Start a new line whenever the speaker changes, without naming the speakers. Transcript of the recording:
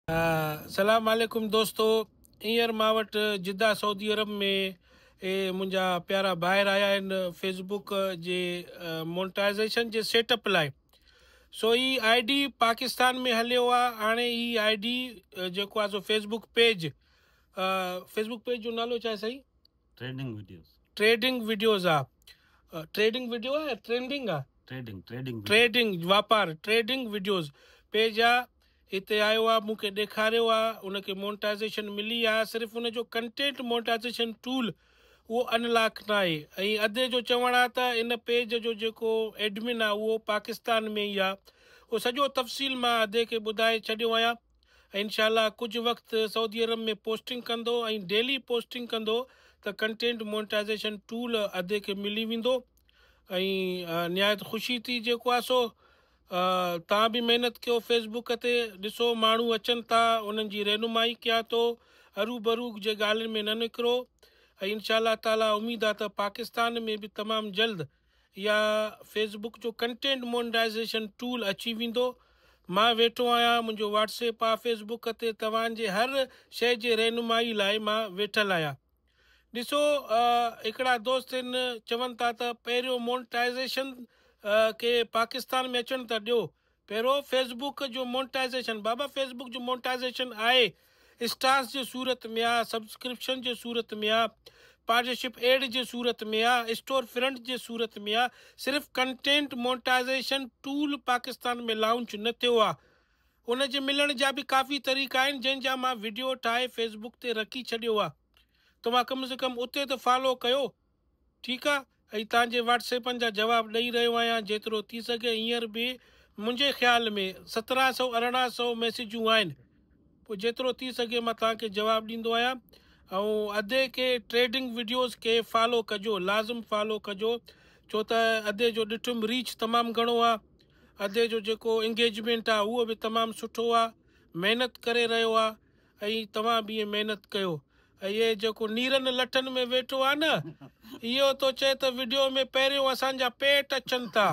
سلام عليڪم دوستو هينئر مان وٽ جده سعودي عرب ۾ اهي منهنجا پيارا ڀائر آيا آهن فيسبوڪ جي مونٽائزيشن جي سيٽ اپ لاء سو هي I D Pakistan ۾ هليو آ هاڻي هي I D جيڪو آ سو فيسبوڪ پيج فيسبوڪ پيج جو نالو ڇا آهي سائين؟
Trading videos.
ٽريڊنگ وڊيوز آ ٽريڊنگ وڊيو آ يا ٽرينڊنگ آ؟
ٽريڊنگ ٽريڊنگ
ٽريڊنگ واپار ٽريڊنگ وڊيوز پيج آ هتي آيو آ مون کي ڏيکاريو آ ان کي مونٽائزيشن ملي آ صرف ان جو ڪنٽينٽ مونٽائزيشن ٽول اهو انلاڪ ناهي ۽ ادي جو چوڻ آ ته ان پيج جو جيڪو ايڊمن آ اهو پاڪستان ۾ ئي آ اهو سڄو تفصيل مان ادي کي ٻڌائي ڇڏيو آهيان ۽ انشاء الله ڪجهه وقت سعودي عرب ۾ پوسٽنگ ڪندو ۽ ڊيلي پوسٽنگ ڪندو ته ڪنٽينٽ مونٽائزيشن ٽول ادي کي ملي ويندو ۽ نهايت خوشي ٿي جيڪو آ سو توهان به محنت ڪيو فيسبوڪ تي ڏسو ماڻهو اچن ٿا انهن جي رهنمائي ڪيان ٿو ارو برو جي ڳالهين ۾ نه نڪرو ۽ انشاء الله تعالي اميد آ ته پاڪستان ۾ به تمام جلد يا فيسبوڪ جو ڪنٽينٽ مونٽائزيشن ٽول اچي ويندو مان ويٺو آهيان منهنجو واٽس ايپ آ فيسبوڪ تي توهان جي هر شئي جي رهنمائي لاء مان ويٺل آهيان ڏسو هڪڙا دوست آهن چون ٿا ته پهريون مونٽائزيشن کي پاڪستان ۾ اچڻ ته ڏيو پهريون فيسبوڪ جو مونٽائزيشن بابا فيسبوڪ جو مونٽائزيشن آهي اسٽارس جي صورت ۾ آ سبسڪرپشن جي صورت ۾ آ پارٽنرشپ ايڊ جي صورت ۾ آ اسٽور فرنٽ جي صورت ۾ آ صرف content monetization tool Pakistan ۾ launch نه ٿيو آ ان جي ملڻ جا به ڪافي طريقا آهن جنهن جا مان وڊيو ٺاهي فيسبوڪ تي رکي ڇڏيو آ توهان ڪم سي ڪم اتي ته فالو ڪيو ٺيڪ آ ۽ توهان جي واٽس ايپن جا جواب ڏئي رهيو آهيان جيترو ٿي سگهي هينئر به منهنجي خيال ۾ 17 سئو 18 سئو ميسيجون آهن پوء جيترو ٿي سگهي مان توهان کي جواب ڏيندو آهيان ۽ ادي کي ٽريڊنگ وڊيوز کي فالو ڪجو لازم فالو ڪجو ڇو ته ادي جو ڏٺم ريچ تمام گهڻو آ ادي جو جيڪو انگيجمينٽ آ اهو به تمام سٺو آ محنت ڪري رهيو آ ۽ توهان به ائين محنت ڪيو. ۽ اهي جيڪو نيرن لٺن ۾ ويٺو آ نه اهو ٿو چئي ته وڊيو ۾ پهريون اسان جا پيٽ اچن ٿا.